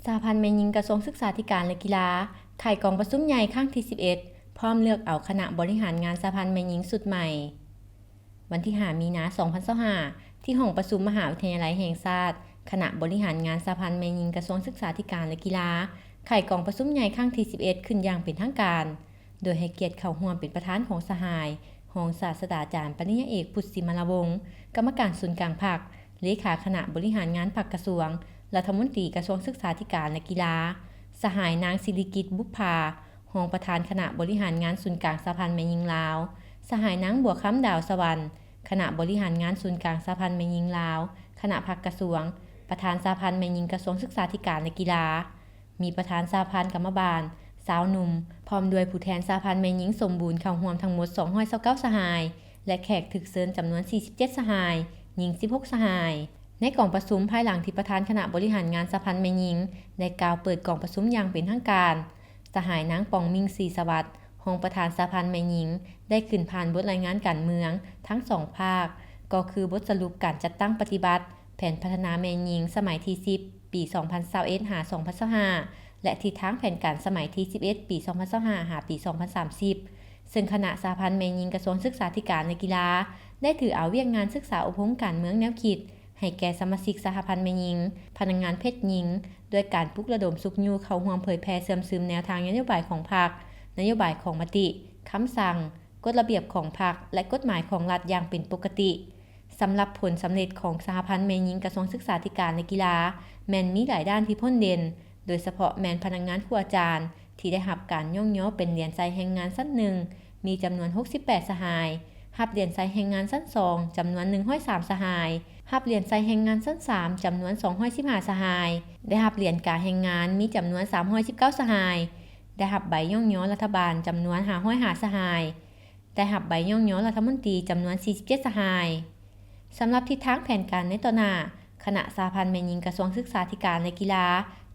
ສະຫະພັນແມ່ຍິງກະຊວງສຶກສາທິການ ແລະ ກິລາ ໄຂກອງປະຊຸມໃຫຍ່ຄັ້ງທີສິບເອັດ ພ້ອມເລືອກເອົາຄະນະບໍລິຫານງານສະຫະພັນແມ່ຍິງຊຸດໃໝ່. ວັນທີຫ້າ ມີນາ ສອງພັນຊາວຫ້າ ທີ່ຫ້ອງປະຊຸມມະຫາວິທະຍາໄລແຫ່ງຊາດ, ຄະນະບໍລິຫານງານສະຫະພັນແມ່ຍິງກະຊວງສຶກສາທິການ ແລະ ກິລາ ໄຂກອງປະຊຸມໃຫຍ່ຄັ້ງທີສິບເອັດ ຂຶ້ນຢ່າງເປັນທາງການ, ໂດຍໃຫ້ກຽດເຂົ້າຮ່ວມເປັນປະທານຂອງສະຫາຍ ຮອງສາດສະດາຈານ ປະລິນຍາເອກ ພຸດ ສີມາລາວົງ ກຳມະການສູນກາງພັກ, ເລຂາຄະນະບໍລິຫານງານພັກກະຊວງ, ລັດຖະມົນຕີກະຊວງສຶກສາທິການ ແລະ ກິລາ, ສະຫາຍນາງ ສິລິກິດ ບຸບພາ ຮອງປະທານຄະນະບໍລິຫານງານສູນກາງສະຫະພັນແມ່ຍິງລາວ, ສະຫາຍນາງ ບົວຄຳ ດາວສະຫວັນ ຄະນະບໍລິຫານງານສູນກາງສະຫະພັນແມ່ຍິງລາວ, ຄະນະພັກກະຊວງ, ປະທານສະຫະພັນແມ່ຍິງກະຊວງສຶກສາທິການ ແລະ ກິລາ, ມີປະທານສະຫະພັນກຳມະບານ, ຊາວໜຸ່ມ, ພ້ອມດ້ວຍຜູ້ແທນສະຫະພັນແມ່ຍິງສົມບູນເຂົ້າຮ່ວມທັງໝົດ ສອງຮ້ອຍຊາວເກົ້າ ສະຫາຍ ແລະ ແຂກຖືກເຊີນຈຳນວນ ສີ່ສິບເຈັດ ສະຫາຍ, ຍິງ ສິບຫົກ ສະຫາຍ. ໃນກອງປະຊຸມ, ພາຍຫຼັງທີ່ປະທານຄະນະບໍລິຫານງານສະຫະພັນແມ່ຍິງ ໄດ້ກ່າວເປີດກອງປະຊຸມຢ່າງເປັນທາງການ, ສະຫາຍນາງ ປອງມິ່ງ ສີສະຫວັດ ຮອງປະທານສະຫະພັນແມ່ຍິງ ໄດ້ຂຶ້ນຜ່ານບົດລາຍງານການເມືອງທັງສອງພາກ, ກໍຄືບົດສະຫຼຸບການຈັດຕັ້ງປະຕິບັດແຜນພັດທະນາແມ່ຍິງສະໄໝທີສິບ ປີສອງພັນຊາວເອັດ ຫາ ສອງພັນຊາວຫ້າ ແລະ ທິດທາງແຜນການສະໄໝທີສິບເອັດ ປີສອງພັນຊາວຫ້າ ຫາ ປີສອງພັນສາມສິບ ເຊິ່ງຄະນະສະຫະພັນແມ່ຍິງກະຊວງສຶກສາທິການ ແລະ ກິລາ ໄດ້ຖືເອົາວຽກງານສຶກສາອົບຮົມການເມືອງແນວຄິດ ໃຫ້ແກ່ສະມາຊິກສະຫະພັນແມ່ຍິງ, ພະນັກງານເພດຍິງ ດ້ວຍການປຸກລະດົມຊຸກຍູ້ເຂົ້າຮ່ວມເຜີຍແຜ່ເຊື່ອມຊຶມແນວທາງນະໂຍບາຍຂອງພັກ, ນະໂຍບາຍຂອງມະຕິ, ຄຳສັ່ງ, ກົດລະບຽບຂອງພັກ ແລະ ກົດໝາຍຂອງລັດຢ່າງເປັນປົກກະຕິ. ສຳລັບຜົນສຳເລັດຂອງສະຫະພັນແມ່ຍິງກະຊວງສຶກສາທິການ ແລະ ກິລາ ແມ່ນມີຫຼາຍດ້ານທີ່ພົ້ນເດັ່ນ, ໂດຍສະເພາະແມ່ນພະນັກງານຄູອາຈານ ທີ່ໄດ້ຮັບການຍ້ອງຍໍເປັນຫຼຽນໄຊແຮງງານຊັ້ນໜຶ່ງ ມີຈຳນວນ ຫົກສິບແປດ ສະຫາຍ, ຮັບຫຼຽນໄຊແຮງງານຊັ້ນສອງ ຈຳນວນ ໜຶ່ງຮ້ອຍສາມ ສະຫາຍ, ຮັບຫຼຽນໄຊແຮງງານຊັ້ນສາມ ຈຳນວນ ສອງຮ້ອຍສິບຫ້າ ສະຫາຍ, ໄດ້ຮັບຫຼຽນກາແຮງງານມີຈຳນວນ ສາມຮ້ອຍສິບເກົ້າ ສະຫາຍ, ໄດ້ຮັບໃບຍ້ອງຍໍລັດຖະບານຈຳນວນ ຫ້າຮ້ອຍຫ້າ ສະຫາຍ, ໄດ້ຮັບໃບຍ້ອງຍໍລັດຖະມົນຕີຈຳນວນ ສີ່ສິບເຈັດ ສະຫາຍ. ສຳລັບທິດທາງແຜນການໃນຕໍ່ໜ້າ, ຄະນະສະຫະພັນແມ່ຍິງກະຊວງສຶກສາທິການ ແລະ ກິລາ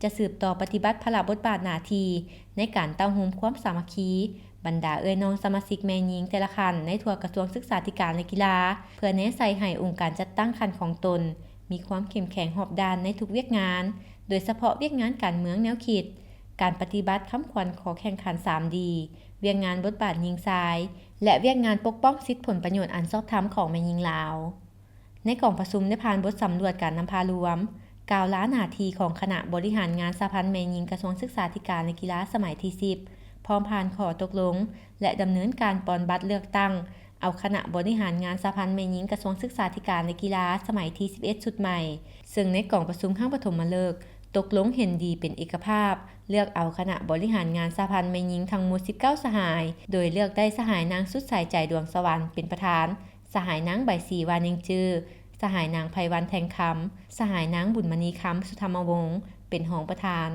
ຈະສືບຕໍ່ປະຕິບັດພາລະບົດບາດໜ້າທີ່ໃນການເຕົ້າໂຮມຄວາມສາມັກຄີ ບັນດາເອື້ອຍນ້ອງສະມາຊິກແມ່ຍິງແຕ່ລະຂັ້ນໃນທົ່ວກະຊວງສຶກສາທິການ ແລະ ກິລາ ເພື່ອແນໃສ່ໃຫ້ອົງການຈັດຕັ້ງຂັ້ນຂອງຕົນມີຄວາມເຂັ້ມແຂງຮອບດ້ານໃນທຸກວຽກງານ, ໂດຍສະເພາະວຽກງານການເມືອງແນວຄິດ, ການປະຕິບັດຄຳຂວັນຂໍ້ແຂ່ງຂັນ ສາມດີ, ວຽກງານບົດບາດຍິງຊາຍ ແລະ ວຽກງານປົກປ້ອງສິດຜົນປະໂຫຍດອັນຊອບທຳຂອງແມ່ຍິງລາວ. ໃນກອງປະຊຸມໄດ້ຜ່ານບົດສຳຫຼວດການນຳພາລວມ, ກ່າວລາໜ້າທີ່ຂອງຄະນະບໍລິຫານງານສະຫະພັນແມ່ຍິງກະຊວງສຶກສາທິການ ແລະ ກິລາສະໄໝທີສິບ ພ້ອມຜ່ານຂໍ້ຕົກລົງ ແລະ ດຳເນີນການປ່ອນບັດເລືອກຕັ້ງເອົາຄະນະບໍລິຫານງານສະຫະພັນແມ່ຍິງກະຊວງສຶກສາທິການ ແລະ ກິລາສະໄໝທີສິບເອັດ ຊຸດໃໝ່, ເຊິ່ງໃນກອງປະຊຸມຄັ້ງປະຖົມມະເລີກ ຕົກລົງເຫັນດີເປັນເອກະພາບ ເລືອກເອົາຄະນະບໍລິຫານງານສະຫະພັນແມ່ຍິງທັງໝົດ ສິບເກົ້າ ສະຫາຍ, ໂດຍເລືອກໄດ້ສະຫາຍນາງ ສຸດໃສ ໃຈດວງສະຫວັນ ເປັນປະທານ, ສະຫາຍນາງ ໃບສີ ວານິງຈື່, ສະຫາຍນາງ ໄພວັນ ແທງຄຳ, ສະຫາຍນາງ ບຸນມະນີຄຳ ສຸທຳມະວົງ ເປັນຮອງປະທານ,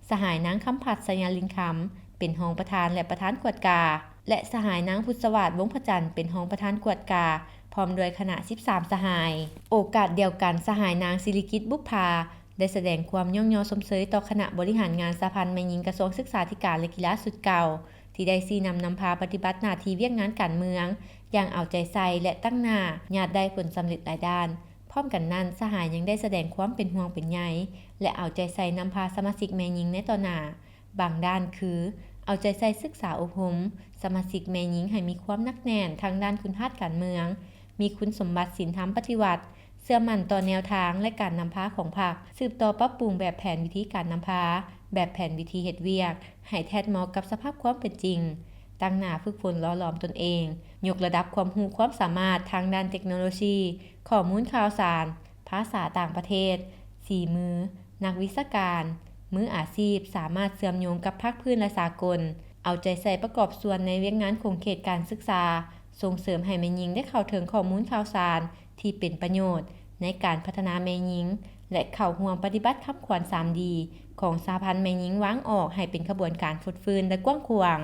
ສະຫາຍນາງ ຄຳພັດ ໄຊຍາລິນຄຳ ເປັນຮອງປະທານ ແລະ ປະທານກວດກາ ແລະ ສະຫາຍນາງ ພຸດສະຫວາດ ວົງພະຈັນ ເປັນຮອງປະທານກວດກາ ພ້ອມດ້ວຍຄະນະ ສິບສາມ ສະຫາຍ. ໂອກາດດຽວກັນ, ສະຫາຍນາງ ສິລິກິດ ບຸບພາ ໄດ້ສະແດງຄວາມຍ້ອງຍໍຊົມເຊີຍຕໍ່ຄະນະບໍລິຫານງານສະຫະພັນແມ່ຍິງກະຊວງສຶກສາທິການ ແລະ ກິລາຊຸດເກົ່າ ທີ່ໄດ້ຊີ້ນຳນຳພາປະຕິບັດໜ້າທີ່ວຽກງານການເມືອງຢ່າງເອົາໃຈໃສ່ ແລະ ຕັ້ງໜ້າ, ຍາດໄດ້ຜົນສຳເລັດຫຼາຍດ້ານ. ພ້ອມກັນນັ້ນ, ສະຫາຍຍັງໄດ້ສະແດງຄວາມເປັນຫ່ວງເປັນໃຍ ແລະ ເອົາໃຈໃສ່ນຳພາສະມາຊິກແມ່ຍິງໃນຕໍ່ໜ້າ. ບາງດ້ານຄື ເອົາໃຈໃສ່ສຶກສາອົບຮົມສະມາຊິກແມ່ຍິງໃຫ້ມີຄວາມໜັກແໜ້ນທາງດ້ານຄຸນທາດການເມືອງ, ມີຄຸນສົມບັດສິນທຳປະຕິວັດ, ເຊື່ອໝັ້ນຕໍ່ແນວທາງ ແລະ ການນຳພາຂອງພັກ, ສືບຕໍ່ປັບປຸງແບບແຜນວິທີການນຳພາ, ແບບແຜນວິທີເຮັດວຽກ ໃຫ້ແທດເໝາະກັບສະພາບຄວາມເປັນຈິງ, ຕັ້ງໜ້າຝຶກຝົນຫຼໍ່ຫຼອມຕົນເອງ, ຍົກລະດັບຄວາມຮູ້ຄວາມສາມາດທາງດ້ານເຕັກໂນໂລຊີ, ຂໍ້ມູນຂ່າວສານ, ພາສາຕ່າງປະເທດ, ສີມື, ນັກວິຊາການ, ມືອາຊີບ ສາມາດເຊື່ອມໂຍງກັບພາກພື້ນ ແລະ ສາກົນ, ເອົາໃຈໃສ່ປະກອບສ່ວນໃນວຽກງານຂົງເຂດການສຶກສາ, ສົ່ງເສີມໃຫ້ແມ່ຍິງໄດ້ເຂົ້າເຖິງຂໍ້ມູນຂ່າວສານທີ່ເປັນປະໂຫຍດໃນການພັດທະນາແມ່ຍິງ ແລະ ເຂົ້າຮ່ວມປະຕິບັດຄຳຂວັນ ສາມດີ ຂອງສະຫະພັນແມ່ຍິງວາງອອກໃຫ້ເປັນຂະບວນການຟົດຟື້ນ ແລະ ກວ້າງຂວາງ.